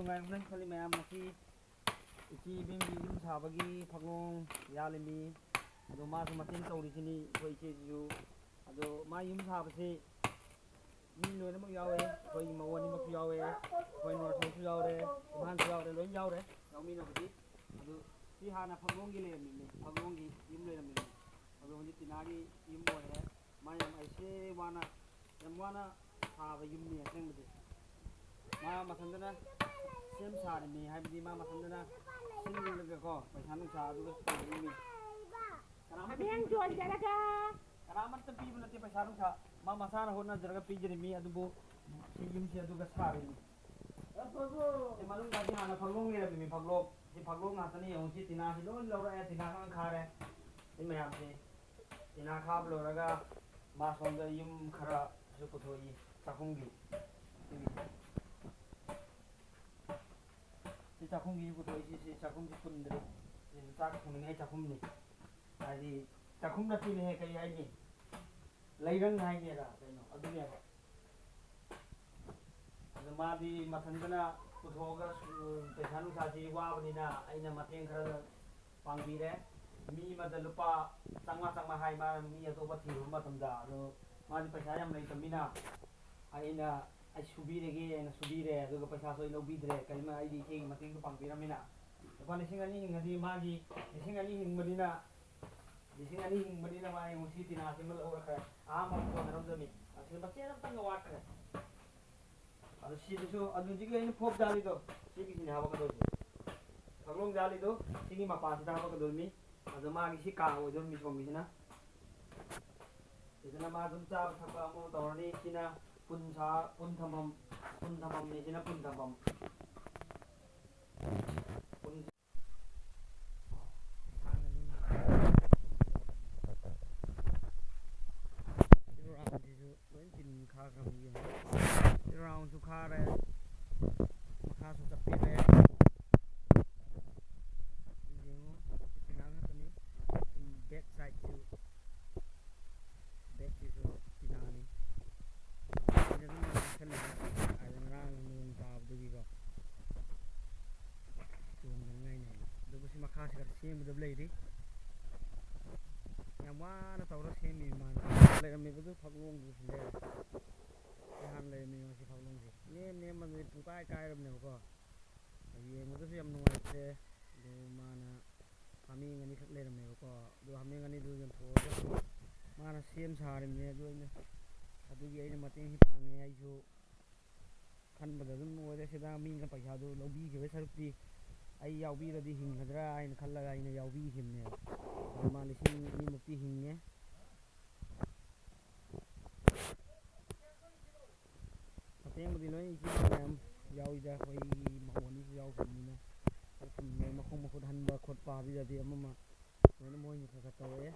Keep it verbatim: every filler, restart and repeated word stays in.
ꯅꯨꯡꯉꯥꯏꯔꯝꯒꯅꯤ ꯈꯜꯂꯤ ꯃꯌꯥꯝ꯫ ꯉꯁꯤ ꯏꯆꯦ ꯏꯕꯦꯝꯒꯤ ꯌꯨꯝ ꯁꯥꯕꯒꯤ ꯐꯛꯂꯣꯡ ꯌꯥꯜꯂꯤꯃꯤ꯫ ꯑꯗꯣ ꯃꯥꯁꯨ ꯃꯇꯦꯡ ꯇꯧꯔꯤꯁꯤꯅꯤ, ꯑꯩꯈꯣꯏ ꯏꯆꯦꯁꯤꯁꯨ꯫ ꯑꯗꯣ ꯃꯥ ꯌꯨꯝ ꯁꯥꯕꯁꯤ ꯃꯤ ꯂꯣꯏꯅꯃꯛ ꯌꯥꯎꯋꯦ꯫ ꯑꯩꯈꯣꯏꯒꯤ ꯃꯧ ꯑꯅꯤꯃꯛꯁꯨ ꯌꯥꯎꯋꯦ, ꯑꯩꯈꯣꯏ ꯅꯣꯔꯊꯧꯁꯨ ꯌꯥꯎꯔꯦ, ꯏꯝꯐꯥꯜꯁꯨ ꯌꯥꯎꯔꯦ, ꯂꯣꯏ ꯌꯥꯎꯔꯦ ꯌꯥꯎꯃꯤꯟꯅꯕꯗꯤ꯫ ꯑꯗꯨ ꯁꯤ ꯍꯥꯟꯅ ꯐꯛꯂꯣꯡꯒꯤ ꯂꯩꯔꯝꯃꯤꯅꯦ, ꯐꯛꯂꯣꯡꯒꯤ ꯌꯨꯝ ꯂꯩꯔꯝꯃꯤꯅꯦ꯫ ꯑꯗꯣ ꯍꯧꯖꯤꯛ ꯇꯤꯅꯥꯒꯤ ꯌꯨꯝ ꯑꯣꯏꯔꯦ꯫ ꯃꯥ ꯌꯥꯝ ꯑꯩꯁꯦ ꯋꯥꯅ, ꯌꯥꯝ ꯋꯥꯅ ꯁꯥꯕ ꯌꯨꯝꯅꯤ ꯑꯁꯦꯡꯕꯗꯤ꯫ ꯃꯥ ꯃꯊꯟꯇꯅ ꯁꯦꯝ ꯁꯥꯔꯤꯅꯤ, ꯍꯥꯏꯕꯗꯤ ꯃꯥ ꯃꯊꯟꯇꯅ ꯁꯤꯜꯂꯒꯀꯣ, ꯄꯩꯁꯥ ꯅꯨꯡꯁꯥ ꯑꯗꯨꯒ ꯁꯥꯔꯤꯅꯤ꯫ ꯀꯅꯥꯃꯠꯇ ꯍꯥꯃꯦꯡ ꯄꯤꯕ ꯅꯠꯇꯦ꯫ ꯌꯣꯟꯖꯔꯒ꯫ ꯀꯅꯥꯃꯠꯇ ꯄꯤꯕ ꯅꯠꯇꯦ ꯄꯩꯁꯥ ꯅꯨꯡꯁꯥ꯫ ꯃꯥ ꯃꯁꯥꯅ ꯍꯣꯠꯅꯖꯔꯒ ꯄꯤꯖꯔꯤꯃꯤ, ꯑꯗꯨꯕꯨ ꯁꯤ ꯌꯨꯝꯁꯤ ꯑꯗꯨꯒ ꯁꯥꯔꯤꯅꯤ꯫ ꯁꯤ ꯃꯅꯨꯡꯗꯗꯤ ꯍꯥꯟꯅ ꯐꯛꯂꯣꯡ ꯂꯩꯔꯝꯃꯤꯅꯤ, ꯐꯛꯂꯣꯡ꯫ ꯁꯤ ꯐꯛꯂꯣꯡ ꯉꯥꯛꯇꯅꯤ, ꯌꯦꯡꯉꯨ꯫ ꯁꯤ ꯇꯤꯅꯥꯁꯤ ꯂꯣꯏ ꯂꯧꯔꯛꯑꯦ, ꯇꯤꯅꯥ ꯂꯣꯏ ꯈꯥꯔꯦ꯫ ꯁꯤ ꯃꯌꯥꯝꯁꯤ ꯇꯤꯅꯥ ꯈꯥꯕ ꯂꯣꯏꯔꯒ ꯃꯥ ꯁꯣꯝꯗ ꯌꯨꯝ ꯈꯔꯁꯨ ꯄꯨꯊꯣꯛꯏ ꯆꯥꯛꯈꯨꯝꯒꯤ꯫ ꯁꯤꯒꯤ ꯁꯤ ꯆꯥꯛꯈꯨꯝꯒꯤ ꯄꯨꯊꯣꯛꯏꯁꯤ, ꯁꯤ ꯆꯥꯛꯈꯨꯝꯁꯤ ꯄꯨꯟꯗ꯭ꯔꯤ꯫ ꯁꯤ ꯆꯥꯛ ꯊꯣꯡꯅꯤꯡꯉꯥꯏ ꯆꯥꯛꯈꯨꯝꯅꯤ꯫ ꯍꯥꯏꯗꯤ ꯆꯥꯛꯈꯨꯝ ꯅꯠꯇꯦꯅꯦꯍꯦ, ꯀꯔꯤ ꯍꯥꯏꯅꯤ? ꯂꯩꯔꯪ ꯍꯥꯏꯒꯦꯔꯥ ꯀꯩꯅꯣ, ꯑꯗꯨꯅꯦꯕ꯫ ꯑꯗꯣ ꯃꯥꯗꯤ ꯃꯊꯟꯇꯅ ꯄꯨꯊꯣꯛꯑꯒ ꯁꯨ-, ꯄꯩꯁꯥ ꯅꯨꯡꯁꯥꯁꯤ ꯋꯥꯕꯅꯤꯅ ꯑꯩꯅ ꯃꯇꯦꯡ ꯈꯔ ꯄꯥꯡꯕꯤꯔꯦ꯫ ꯃꯤ ꯑꯃꯗ ꯂꯨꯄꯥ ꯆꯥꯝꯃꯉꯥ ꯆꯥꯝꯃꯉꯥ ꯍꯥꯏ, ꯃꯥꯅ ꯃꯤ ꯑꯇꯣꯞꯄ ꯊꯤꯔꯨꯕ ꯃꯇꯝꯗ꯫ ꯑꯗꯣ ꯃꯥꯗꯤ ꯄꯩꯁꯥ ꯌꯥꯝ ꯂꯩꯇꯕꯅꯤꯅ ꯑꯩꯅ, "ꯑꯩ ꯁꯨꯕꯤꯔꯒꯦꯅ ꯁꯨꯕꯤꯔꯦ, ꯑꯗꯨꯒ ꯄꯩꯁꯥꯁꯨ ꯑꯩ ꯂꯧꯕꯤꯗ꯭ꯔꯦ, ꯀꯔꯤꯝ, ꯑꯩꯗꯤ ꯏꯆꯦꯒꯤ ꯃꯇꯦꯡꯗꯣ ꯄꯥꯡꯕꯤꯔꯝꯃꯤꯅ"꯫ ꯂꯨꯄꯥ ꯂꯤꯁꯤꯡ ꯑꯅꯤ ꯍꯤꯡꯉꯗꯤ ꯃꯥꯒꯤ, ꯂꯤꯁꯤꯡ ꯑꯅꯤ ꯍꯤꯡꯕꯅꯤꯅ, ꯂꯤꯁꯤꯡ ꯑꯅꯤ ꯍꯤꯡꯕꯅꯤꯅ ꯃꯥ ꯌꯦꯡꯉꯨ, ꯁꯤ ꯇꯤꯅꯥꯁꯤꯃ ꯂꯧꯔꯛꯈ꯭ꯔꯦ꯫ ꯑꯍꯥꯟꯕ ꯑꯃ ꯀꯣꯟꯅꯔꯝꯗꯕꯅꯤ꯫ ꯑꯁꯤꯗ ꯃꯆꯦꯠ ꯑꯃꯇꯪꯒ ꯋꯥꯠꯈ꯭ꯔꯦ꯫ ꯑꯗꯣ ꯁꯤꯗꯁꯨ ꯑꯗꯨꯗꯒꯤ ꯑꯩꯅ ꯐꯣꯞ ꯖꯥꯂꯤꯗꯣ, ꯁꯤꯒꯤꯁꯤꯅꯦ ꯍꯥꯞꯄꯛꯀꯗꯣꯏꯁꯦ꯫ ꯐꯛꯂꯣꯡ ꯖꯥꯂꯤꯗꯣ ꯁꯤꯒꯤ ꯃꯄꯥꯁꯤꯗ ꯍꯥꯞꯄꯛꯀꯗꯣꯏꯅꯤ꯫ ꯑꯗꯣ ꯃꯥꯒꯤ ꯁꯤ ꯀꯥ ꯑꯣꯏꯗꯣꯏꯅꯤ ꯁꯣꯝꯒꯤꯁꯤꯅ꯫ ꯁꯤꯗꯅ ꯃꯥ ꯑꯗꯨꯝ ꯆꯥꯕ ꯊꯛꯄ ꯑꯃ ꯇꯧꯔꯅꯤ꯫ ꯁꯤꯅ ꯄꯨꯟ ꯁꯥ-, ꯄꯨꯟ ꯊꯝꯐꯝ, ꯄꯨꯟ ꯊꯝꯐꯝꯅꯤ꯫ ꯁꯤꯅ ꯄꯨꯟ ꯊꯝꯐꯝ꯫ ꯄꯨꯟ ꯔꯥꯎꯟꯁꯤꯁꯨ ꯂꯣꯏ ꯇꯤꯟ ꯈꯥꯈ꯭ꯔꯕꯅꯤ ꯌꯦꯡꯉꯣ꯫ ꯁꯤ ꯔꯥꯎꯟꯁꯨ ꯈꯥꯔꯦ, ꯃꯈꯥꯁꯨ ꯆꯞꯄꯤꯔꯦ꯫ ꯌꯦꯡꯉꯣ, ꯁꯤ ꯇꯤꯅꯥ ꯉꯥꯛꯇꯅꯤ꯫ ꯕꯦꯛ ꯁꯥꯏꯠꯁꯨ, ꯕꯦꯛꯁꯤꯁꯨ ꯇꯤꯅꯥꯅꯤ꯫ ꯁꯤꯗ ꯑꯗꯨꯝ ꯂꯥꯛꯁꯜꯂꯦ꯫ ꯍꯥꯏꯗꯤ ꯉꯔꯥꯡ ꯅꯣꯡ ꯇꯥꯕꯗꯨꯒꯤꯀꯣ꯫ ꯃꯈꯥꯁꯤ ꯈꯔ ꯁꯦꯝꯒꯗꯕ ꯂꯩꯔꯤ꯫ ꯌꯥꯝ ꯋꯥꯅ ꯇꯧꯔ ꯁꯦꯝꯃꯤ ꯃꯥꯅ꯫ ꯂꯩꯔꯝꯃꯤꯕꯗꯨ ꯐꯛꯂꯣꯡꯗꯨꯁꯨ ꯂꯩꯔꯦ꯫ ꯅꯍꯥꯟ ꯂꯩꯔꯝꯃꯤ ꯃꯁꯤ ꯐꯛꯂꯣꯡꯁꯦ꯫ ꯅꯦꯝ ꯅꯦꯝꯕꯗꯨꯗꯤ ꯄꯨꯡꯀꯥꯏ ꯀꯥꯏꯔꯕꯅꯦꯕꯀꯣ꯫ ꯌꯦꯡꯕꯗꯁꯨ ꯌꯥꯝ ꯅꯨꯡꯉꯥꯏꯇ꯭ꯔꯦ꯫ ꯑꯗꯨ ꯃꯥꯅ ꯍꯥꯃꯦꯡ ꯑꯅꯤꯈꯛ ꯂꯩꯔꯝꯃꯦꯕꯀꯣ꯫ ꯑꯗꯨ ꯍꯥꯃꯦꯡ ꯑꯅꯤꯗꯨ ꯌꯣꯟꯊꯣꯛꯑꯒ ꯃꯥꯅ ꯁꯦꯝ ꯁꯥꯔꯤꯕꯅꯦ꯫ ꯑꯗꯨ ꯑꯩꯅ, ꯑꯗꯨꯒꯤ ꯑꯩꯅ ꯃꯇꯦꯡꯁꯤ ꯄꯥꯡꯉꯦ꯫ ꯑꯩꯁꯨ ꯈꯟꯕꯗ ꯑꯗꯨꯝ ꯑꯣꯏꯔꯦ꯫ ꯁꯤꯗ ꯃꯤꯅ ꯄꯩꯁꯥꯗꯨ ꯂꯧꯕꯤꯈꯤꯕ ꯁꯔꯨꯛꯇꯤ ꯑꯩ ꯌꯥꯎꯕꯤꯔꯗꯤ ꯍꯤꯡꯒꯗ꯭ꯔꯥ ꯍꯥꯏꯅ ꯈꯜꯂꯒ ꯑꯩꯅ ꯌꯥꯎꯕꯤꯈꯤꯕꯅꯦꯕ꯫ ꯑꯗꯨ ꯃꯥ ꯂꯤꯁꯤꯡ ꯑꯅꯤꯃꯨꯛꯇꯤ ꯍꯤꯡꯉꯦ꯫ ꯃꯇꯦꯡꯕꯨꯗꯤ ꯂꯣꯏ ꯏꯆꯦ ꯃꯌꯥꯝ ꯌꯥꯎꯏꯗ, ꯑꯩꯈꯣꯏꯒꯤ ꯃꯧ ꯑꯅꯤꯁꯨ ꯌꯥꯎꯈꯤꯕꯅꯤꯅ꯫ ꯑꯗꯨꯝ ꯃꯣꯏ ꯃꯈꯣꯡ ꯃꯈꯨꯠ ꯍꯟꯕ ꯈꯣꯠꯄ ꯍꯥꯏꯕꯗꯗꯤ ꯑꯃ ꯑꯃ ꯂꯣꯏꯅ ꯃꯣꯏꯅ ꯈꯔ ꯈꯔ ꯇꯧꯔꯛꯑꯦ꯫